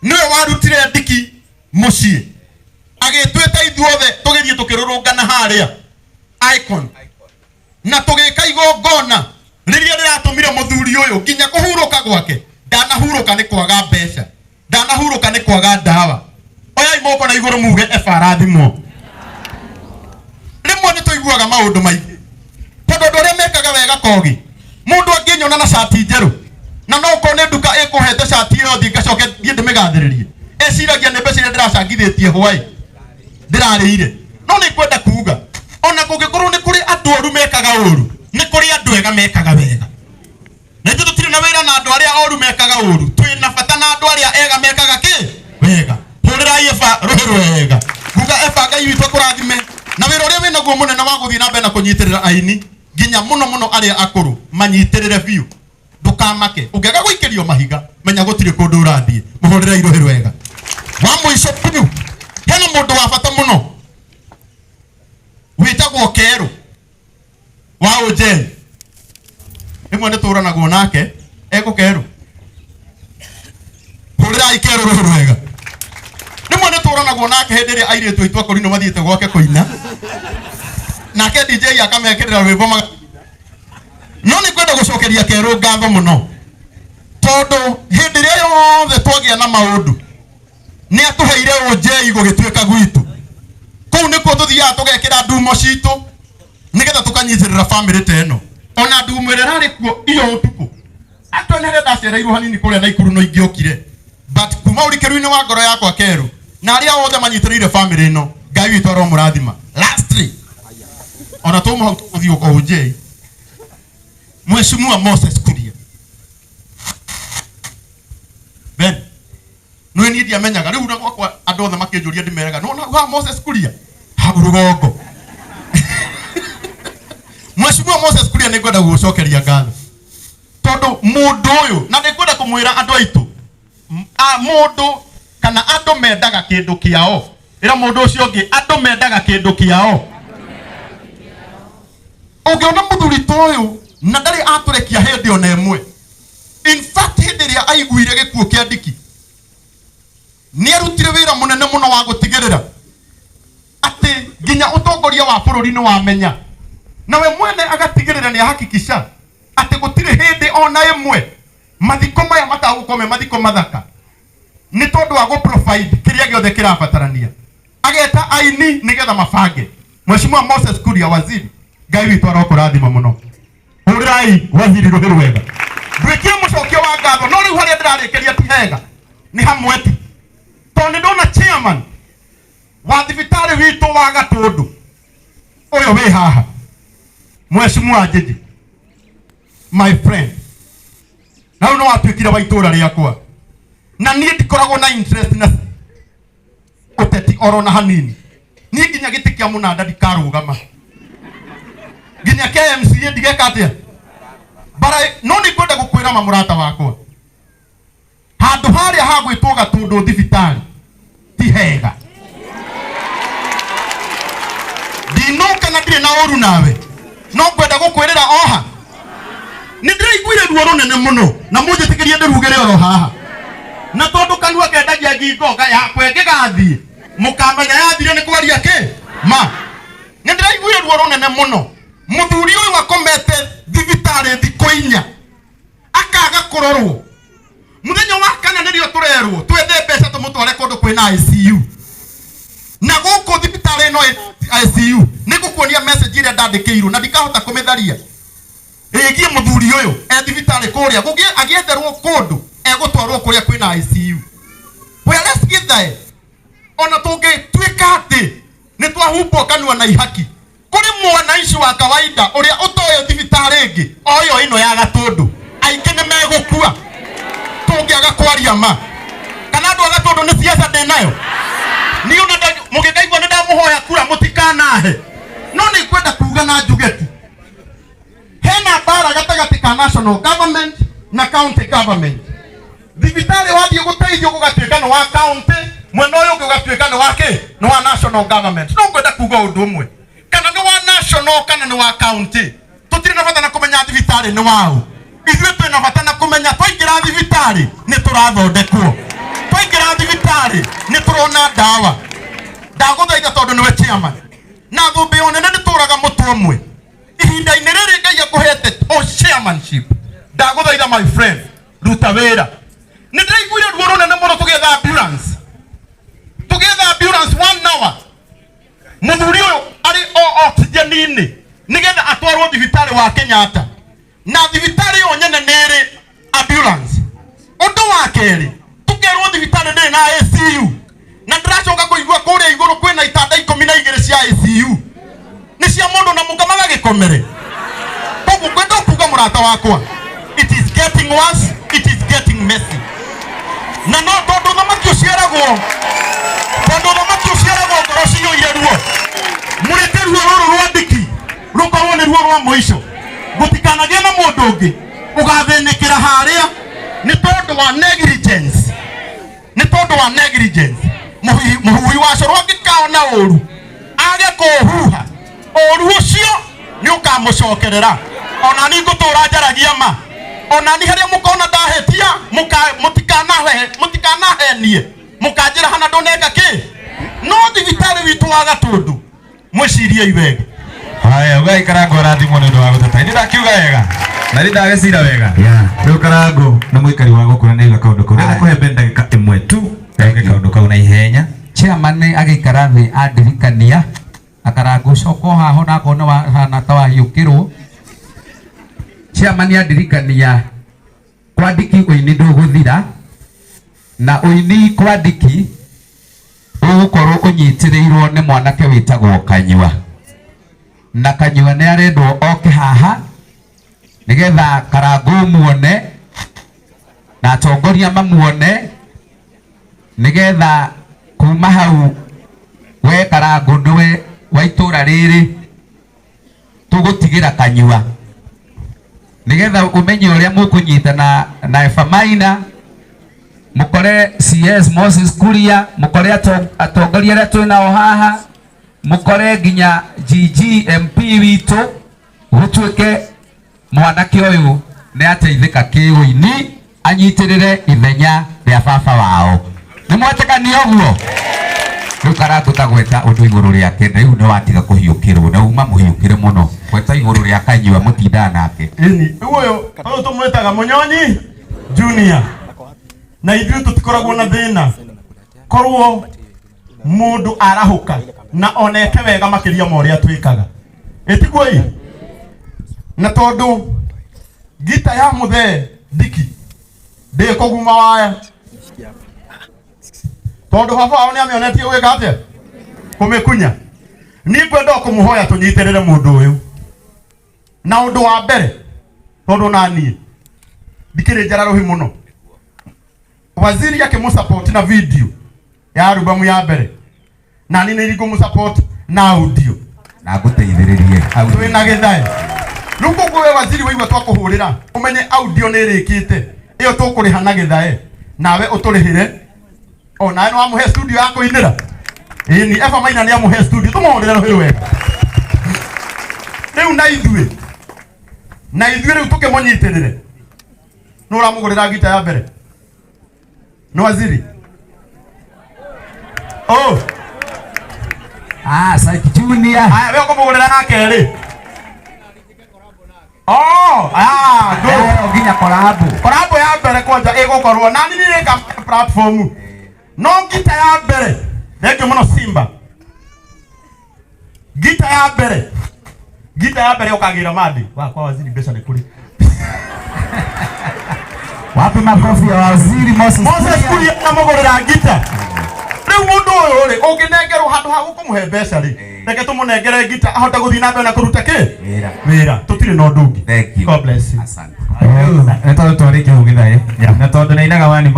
Nĩwe warutire ndiki mũciĩ agĩtwĩta ithuothe tũgĩthiĩ tũkĩrũrũngana harĩa Icon na tũgĩka igongona rĩrĩa rĩratũmire mũthuri ũyũ nginya kũhurũka gwake. Ndanahurũka nĩ kwaga mbeca, ndanahurũka nĩ kwaga ndawa. Oyai moko na igũrũ muge eba arathimwo. Rĩmwe nĩ tũiguaga maũndũ maingĩ tondũ andũ arĩa mekaga wega kogi, mũndũ angĩnyona na cati njerũ na no ũkorwo nĩ nduka ĩkũhete cati ĩyo thiĩ ngacoke thiĩ ndĩmĩgathĩrĩrie, eciragia nĩ mbeca iria ndĩracangithĩtie hwaĩ ndĩrarĩire. No nĩ ngwenda kuga ona kũngĩkorwo nĩ kũrĩ andũ oru mekaga ũru, nĩ kũrĩ andũ ega mekaga wega. Na ithuĩ tũtirĩ na wĩra na andũ arĩa oru mekaga ũru, twĩ na bata na andũ arĩa ega mekaga kĩ wega. Hũrĩrai eba rũhĩ rwega, nguga eba Ngai witũ akũrathime na wĩra ũrĩa wĩnaguo mũnene wa gũthiĩ na mbere na kũnyitĩrĩra aini, nginya mũno mũno arĩa akũrũ manyitĩrĩre biũ. Ndũkamake ũngĩaga gũikĩrio mahiga, menya gũtirĩ kũndũ ũrathiĩ. Mũhũrĩrei rũhĩ rwega. Wa mũico biũ, hena mũndũ wa bata mũno wĩtagwo Kerũ wa Ũnjeri. Rĩmwe nĩ tũranagwo nake ekũ Kerũ. Hũrĩrai Kerũ rũhĩ rwega. Rĩmwe nĩ tũranagwo nake hĩndĩ ĩrĩa airĩtu aitũ akũrinũ mathiĩte gwake kũina, nake DJ akamekĩrĩra rwĩmbo no nĩ ngwenda gũcokeria Kerũ ngatho mũno, tondũ hĩndĩ ĩrĩa yothe twagĩa na maũndũ nĩ atũheire ũnjei gũgĩtuĩka gwitũ. Kũu nĩkuo tũthiaga tũgekĩra ndumo citũ nĩgetha tũkanyitĩrĩra bamĩrĩ ta ĩno. Ona ndumo ĩrĩa ĩrarĩ kuo iyo ũtukũ atũ nĩ harĩa ndacereirwo hanini kũrĩa Naikuru no ingĩokire, but kuma ũrikĩru-inĩ wa ngoro yakwa Kerũ na arĩa othe manyitĩrĩire bamĩrĩ ĩno, Ngai witũ aromũrathima. Lastly, ona tũma hau tũgũthiĩ o ũnjei, Mheshimiwa Moses Kuria Ben, nĩ niĩ ndiamenyaga rĩu na gwakwa andũ othe makĩnjũria ndĩmeraga no na wa Moses Kuria hau rũgongo. Mheshimiwa Moses Kuria, nĩ ngwenda gũgũcokeria ngatho tondũ mũndũ ũyũ, na nĩ ngwenda kũmwĩra andũ aitũ, mũndũ kana andũ mendaga kĩndũ kĩao. Ĩra mũndũ ũcio ũngĩ, andũ mendaga kĩndũ kĩao. Ũngĩona mũthuri ta ũyũ na ndarĩ atũrekia hĩndĩ ona ĩmwe. In fact, hĩndĩ ĩrĩa aiguire gĩkuũ kĩa Ndiki, nĩ arutire wĩra mũnene mũno wa gũtigĩrĩra atĩ nginya ũtongoria wa bũrũri nĩ wamenya, na we mwene agatigĩrĩra nĩ ahakikisha atĩ gũtirĩ hĩndĩ ona ĩmwe mathiko maya matagũkorwo me mathiko mathaka, nĩ tondũ wa gũ provide kĩrĩa gĩothe kĩrabatarania, ageta aini nĩgetha mabange. Mheshimiwa Moses Kuria waziri, Ngai witũ arokũrathima mũno. Hũrĩrai waziri rũhĩ rwega. Nduĩkire mũcokia wa ngatho, no rĩu harĩa ndĩrarĩkĩria ti hega, nĩ hamwe tu, tondũ nĩ ndona chairman wa thibitarĩ witũ wa Gatũndũ ũyũ wĩ haha, Mheshimiwa Njĩjĩ, my friend, na rĩu nĩ watuĩkire wa itũũra rĩakwa, na niĩ ndikoragwo na interest na ũteti oro na hanini. Niĩ nginya gĩtĩ kĩa mũnanda ndikarũgama, nginya KMCA ndigeka atĩa bara. No nĩ ngwenda gũkwĩra ma mũrata wakwa, handũ harĩa ha gwĩtwo Gatũndũ thibitarĩ ti hega. Ndinũka na ndirĩ na ũru nawe, no ngwenda gũkwĩrĩra oha nĩ ndĩraiguire ruo rũnene mũno, na mũnjĩtĩkĩrie ndĩrugĩre oro haha, na tondũ kanua kendagia ngingo yakwa ĩngĩgathiĩ mũkamenya yathire nĩ kwaria kĩ ma. Nĩ ndĩraiguire ruo rũnene mũno, mũthuri ũyũ akomete thibitarĩ thikũ 4 akaga kũrorwo. Mũthenya wa kana nĩrĩo tũrerwo twethe mbeca tũmũtware kũndũ kwĩna ICU, na gũkũ thibitarĩ ĩno ĩ ICU. Nĩ ngũkuonia message ĩrĩa ndandĩkĩirwo na ndikahota kũmĩtharia ĩgiĩ mũthuri ũyũ e thibitarĩ kũrĩa agĩetherwo kũndũ egũtwarwo kũrĩa kwĩna ICU. Whereas gĩthae ona tũngĩtuĩka atĩ nĩ twahumbwo kanua na ihaki, kũrĩ mwananchi wa kawaida ũrĩa ũtoĩ thibitarĩ ĩngĩ o ĩyo ĩno ya Gatũndũ, aingĩ nĩ megũkua tũngĩaga kwaria ma. Kana andũ a Gatũndũ, nĩ siasa ndĩ nayo niĩ? Ona mũngĩkaigua nĩ ndamũhoya kura, mũtikanahe, no nĩ ngwenda kuga na njuge tu hena mbara gatagatĩ ka national government na county government. Thibitarĩ wathiĩ gũteithio gũgatuĩka nĩ wa county, mwena ũyũ ũngĩ ũgatuĩka nĩ wa kĩ, nĩ wa national government. No ngwenda kuga ũndũ ũmwe, kana nĩ wa national kana nĩ wa county, tũtirĩ na bata na kũmenya thibitarĩ nĩ waũ. Ithuĩ twĩna bata na kũmenya twaingĩra thibitarĩ nĩ tũrathondekwo, twaingĩra Thibitarĩ nĩ tũrona ndawa. Ndagũthaitha tondũ nĩwe chairman na thũmbĩ o nene nĩ tũraga mũtwe ũmwe ihinda-inĩ rĩrĩ Ngai akũhete o chairmanship. Ndagũthaitha my friend, ruta wĩra. Nĩ ndĩraiguire ruo rũnene mũno tũgĩetha ambulance, tũgĩetha ambulance one hour, mũthuri ũyũ arĩ o oxygen-inĩ nĩgetha atwarwo thibitarĩ wa Kenyatta, na thibitarĩ ĩyo nyene nĩ ĩrĩ ambulance. Ũndũ wa kerĩ, tũkerwo thibitarĩ ndĩrĩ na ICU, na ndĩracoka kũigua kũrĩa igũrũ kwĩna itanda 12 cia ICU nĩ cia mũndũ na mũka magagĩkomere. Koguo ngwenda kuga, mũrata wakwa, it is getting worse, it is getting messy. Na no tondũ thamaki ũciaragwo, tondũ thamaki ũciaragwo ngoro ciyũire ruo, mũreke ruo rũrũ rwa ndiki rũkorwo nĩ ruo rwa mũico. Gũtikanagĩe na mũndũ ũngĩ ũgathĩnĩkĩra harĩa nĩ tondũ wa negligence, nĩ tondũ wa negligence. Mũhuhi wa coro angĩkaona ũru age kũũhuha, ũru ũcio nĩ ũkamũcokerera. Ona ni ngũtũra njaragia ma, ona ni harĩa mũkona ndahĩtia, mũtikanahenie mũkanjĩra hana ndũneka kĩ. No thibitarĩ witũ wa Gatũndũ, mwĩciriei wega. Haya, ugai Karango arathimwo nĩ ũndũ wa gũteta. Nĩ ndakiuga wega. Na nĩ ndagĩcira wega. Rĩu Karango nĩ mũikari wa gũkũ na nĩaigua kaũndũ kau. Ndĩrenda kũhe Ben ndagĩka ĩmwe tu. Eke kaũndũ kau na ihenya. Chairman agĩikara thĩ andirikania akarango coka o haha onakorwo nĩ wahana ta wahiũkĩrwo. Chairman andirikania kwandiki ũini ndũgũthira, na ũini kwandiki ũgũkorwo ũnyitĩrĩirwo nĩ mwanake wĩtagwo Kanyua, na Kanyua nĩ arendwo oke haha nĩgetha Karangũ muone na atongoria mamuone, nĩgetha kuma hau we Karangũ nĩwe wa itũra rĩrĩ tũgũtigĩra Kanyua, nĩgetha ũmenye ũrĩa mũkũnyitana na Eva Maina, mũkore CS Moses Kuria, mũkore atongoria arĩa twĩ nao haha, mũkore nginya GG MP witũ, gũtuĩke mwanake ũyũ nĩ ateithĩka kĩũini anyitĩrĩre ithenya rĩa baba wao. Nĩ mwetĩkania ũguo? Rĩu Karangũ ta gweta ũndũ igũrũ rĩake, na rĩu nĩ watiga kũhiũkĩrwo na uma mũhiũkĩre mũno. Gweta igũrũ rĩa Kanyua mũtindaga nake. Ĩni rĩu ũyũ tũmwĩtaga Mũnyonyi Junior, na ithuĩ tũtikoragwo na thĩna korwo mũndũ arahũka na oneke wega makĩria ma ũrĩa twĩkaga, ĩtiguo ĩ? Na tondũ ngita ya mũthee ndiki ndĩkũguma waya, tondũ baba wao nĩ amĩonetie gwĩka atĩa, kũmĩkunya. Niĩ ngwenda o kũmũhoya tũnyitĩrĩre mũndũ ũyũ na ũndũ wa mbere, tondũ na niĩ ndikĩrĩ njara rũhi mũno. Waziri akĩmũsupport na video ya alubamu ya mbere, na niĩ nĩ ngũmũsupport na audio. Na ngũteithĩrĩrie hau. Twĩna gĩthae rĩu. Koguo we waziri waigua twakũhũrĩra, ũmenye audio nĩ ĩrĩkĩte ĩyo tũkũrĩha na gĩthae, nawe ũtũrĩhĩre. O nawe nĩ wamũhe studio ya kũinĩra. Ĩni Eva Maina nĩ amũhe studio, tũmũhũrĩre rũhĩ wega rĩu. Na ithuĩ rĩu tũkĩmũnyitĩrĩre. Nĩ ũramũgũrĩra ngita ya mbere nĩ waziri oh. Ah, Psych Junior. Aya, we ũkũmũgũrĩra ya kerĩ. Oh, ah, good. Eh, nginya collabo. Collabo ya mbere kwanja ĩgũkorwo na nini nĩka platform, no ngita ya mbere, thank you mũno Simba, ngita ya mbere, ngita ya mbere ũkagĩra mandi wakwa waziri mbeca nĩ kũrĩ. Wapi makofi ya waziri Moses? Moses Kuria? Kuria amũgũrĩra ngita. Rĩu mũndũ ũyũ rĩ, ũngĩnengerwo handũ ha gũkũmũhe mbeca rĩ, reke tũmũnengere ngita ahote gũthiĩ na mbere na kũruta kĩ Wĩra. wĩra. Tũtirĩ na ũndũ ũngĩ. Thank you. God bless you. Asante. Nĩ tondũ twarĩkia gũgĩthaĩ na tondũ nĩ ainaga wani.